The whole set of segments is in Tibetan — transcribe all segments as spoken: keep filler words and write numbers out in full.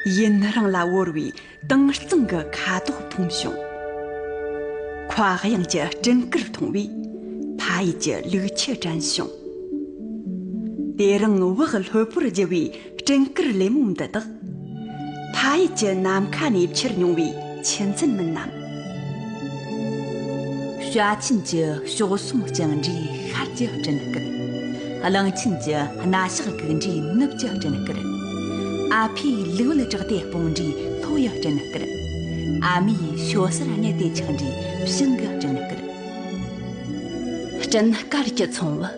ཡུན་རིང་ལ་བོར་བའི་དྭངས་གཙང་གི་ཁ་དོག་མཐོང་བྱུང་། མཁའ་དབྱིངས་ཀྱི་སྤྲིན་དཀར་མཐོང་བས་ཕ་ཡུལ་གྱི་ལུག་ཁྱུ་དྲན་བྱུང་། དེ་རིང་བག་ལྷོད་པོར་རྒྱུ་བའི་སྤྲིན་དཀར་ལེབ་མོ་འདི་དག་ཕ་ཡུལ་གྱི་ནམ་མཁའ་ནས་འཕྱུར་མྱོང་བའི་ཆུ་འཛིན་མིན་ནམ། བྱ་ཆེན་གྱི་གཤོག་ཟུང་རྐྱང་འདྲའི་ཤར་གྱི་སྤྲིན་དཀར། གླང་ཆེན་གྱི་སྣ་ཞགས་སྒུག་འདྲའི་ནུབ་ཀྱི་སྤྲིན་དཀར། ཨ་ཕའི་ལུག་ལ་བྲག་སྟེ་སྤུངས་འདྲའི་ལྷོ་ཡི་སྤྲིན་དཀར། ཨ་མའི་ཞོ་གསར་རྙེད་དེ་ཆགས་འདྲའི་བྱང་གི་སྤྲིན་དཀར། སྤྲིན་དཀར་གྱི་ཚོམ་བུ་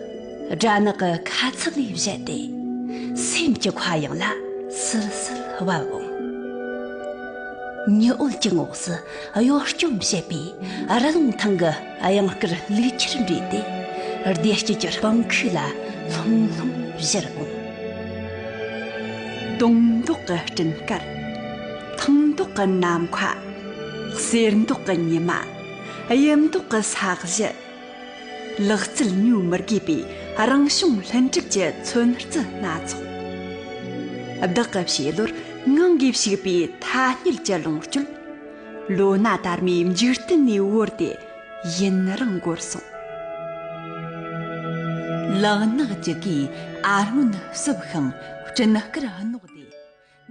སྦྲ་ནག་གི་ཁ་ཚིག་ལས་བཞད་དེ། སེམས་ཀྱི་མཁའ་དབྱིངས་ལ་སིལ་སིལ་བབས་འོང་། ཉི་འོད་ཀྱི་ངོགས་སུ་གཡོ་སྐྱོམ་བྱེད་པའི་རི་ལུང་ཐང་གི་གཡང་དཀར་ལུག་ཁྱུར་འདྲེས་ཏེ། བདེ་སྐྱིད་ཀྱི་སྤང་ཁུག་ལ་ལྷུང་ལྷུང་བཞུར་འོང་། དུང་མདོག་གི་སྤྲིན་དཀར། ཐང་མདོག་གི་ནམ་མཁའ། གསེར་མདོག་གི་ཉི་མ། གཡུ་མདོག་གི་ས་གཞི། ལག་རྩལ་ཉོ་མི་དགོས་པའི་རང་བྱུང་ལྷུན་གྲུབ་ཀྱི་ཚོན་རྩི་སྣ་ཚོགས། བདག་གི་བྱིས་བློར་ངང་གིས་ཞིག་པའི་ཐ་སྙད་ཀྱི་ལོངས་སྤྱོད། ལོ་ན་དར་མའི་འཇིག་རྟེན་ནས་བོར་ཏེ་ཡུན་རིང་འགོར་སོང་། ལག་ནག་གཅིག་གིས་ཨ་སྔོན་བསུབས་ཤིང་སྤྲིན་དཀར་བསྣོགས་ཏེ།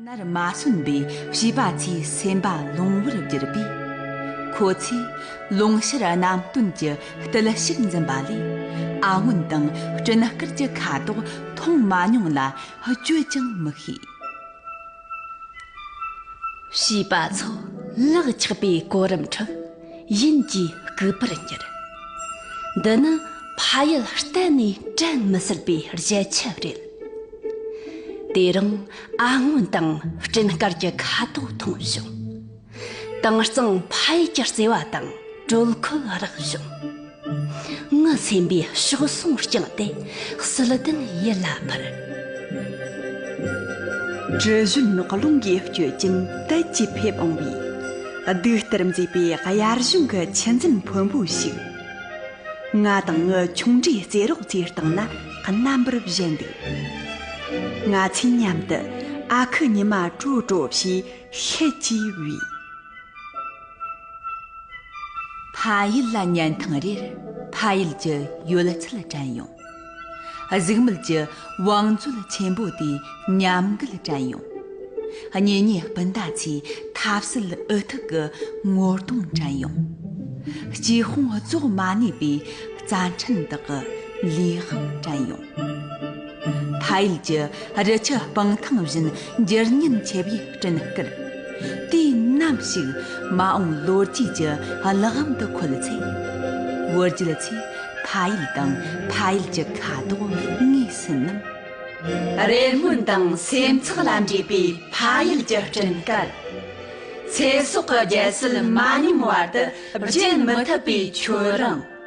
ནར་མ་སོན་པའི་བྱིས་པ་ཚོའི་སེམས་པ་ལོང་བར་བསྒྱུར་བས། ཁོ་ཚོས་ལུང་ཤར་གནམ་སྟོན་གྱི་གཏུལ་ཞུགས་འཛིན་པ་ལས། ཨ་སྔོན་དང་སྤྲིན་དཀར་གྱི་ཁ་དོག་མཐོང་མ་མྱོང་ལ་བརྗོད་ཀྱང་མི་ཤེས། བྱིས་པ་ཚོ་ལག་ཆགས་པའི་གོ་རིམ་ཁྲོད་ཡིན་གྱིས་ལྐུགས་པར་གྱུར། འདི་ནི་ཕ་ཡུལ་གཏན་ནས་དྲན་མི་སྲིད་པའི་བརྗིད་ཆགས་རེད། དེ་རིང་ཨ་སྔོན་དང་སྤྲིན་དཀར་གྱི་ཁ་དོག་མཐོང་བྱུང་། དྭངས་གཙང་ཕ་ཡུལ་གྱི་བརྩེ་བ་དང་དྲོད་ཁོལ་རག་བྱུང་། ངའི་སེམས་པའི་གཤོག་ཟུང་རྐྱང་དེ་བསིལ་ལྡན་ཡུལ་ལ་འཕུར། དྲི་བཞོན་རླུང་གིས་བསྐྱོད་ཅིང་དལ་གྱིས་ཕེབས་འོང་བའི། གདུགས་ལྟར་མཛེས་པའི་དབྱར་གཞུང་གི་ཆུ་འཛིན་ཕོན་པོ་ཞིག། ང་དང་ངའི་ཆུང་འདྲིས་རྩེ་རོགས་ཚོའི་སྟེང་ན་རྣམ་པར་བཞད་འདུག། ང་ཚོས་མཉམ་དུ་ཨ་ཁུ་ཉི་མ་དྲོ་དྲོ་བྱས་ཤེད་ཀྱིས་བོས། ཕ་ཡུལ་ལ་ཉན་ཐེངས་རེར་ཕ་ཡུལ་གྱི་ཡོད་ཚད་དྲན་ཡོང་། གཟུགས་མེད་ཀྱི་བང་མཛོད་ཆེན་པོ་དེའི་ཉམས་རྒུད་དྲན་ཡོང་། གཉེན་ཉེ་སྤུན་ཟླ་ཚོའི་ཐབས་ཟད་འུ་ཐུག་གི་ངོ་གདོང་དྲན་ཡོང་། སྐྱེ་དཔུང་རྫོགས་མ་ནུས་པའི་རྩ་ཕྲན་དག་གི་ལས་དབང་དྲན་ཡོང་། ཕ་ཡུལ་གྱི་རི་ཆུ་སྤང་ཐང་བཞིན་འགྱུར་ཉེན་ཆེ་བའི་སྤྲིན་དཀར། དུས་ནམ་ཞིག་མ་འོངས་ལོ་རྒྱུས་ཀྱི་གླེགས་བམ་དུ་འཁོད་ཚེ། བུ་རྒྱུད་ཚོས་ཕ་ཡུལ་དང་ཕ་ཡུལ་གྱི་ཁ་དོག་ངོས་ཟིན་ནམ། རེ་སྨོན་དང་སེམས་ཚེགས་ལ་འདྲེས་པའི་ཕ་ཡུལ་གྱི་སྤྲིན་དཀར། ཚེ་སྲོག་གི་རྒྱལ་སྲིད་མ་ཉམས་བར་དུ་བརྗེད་མི་ཐུབ་པའི་ཁྱོད་རང་།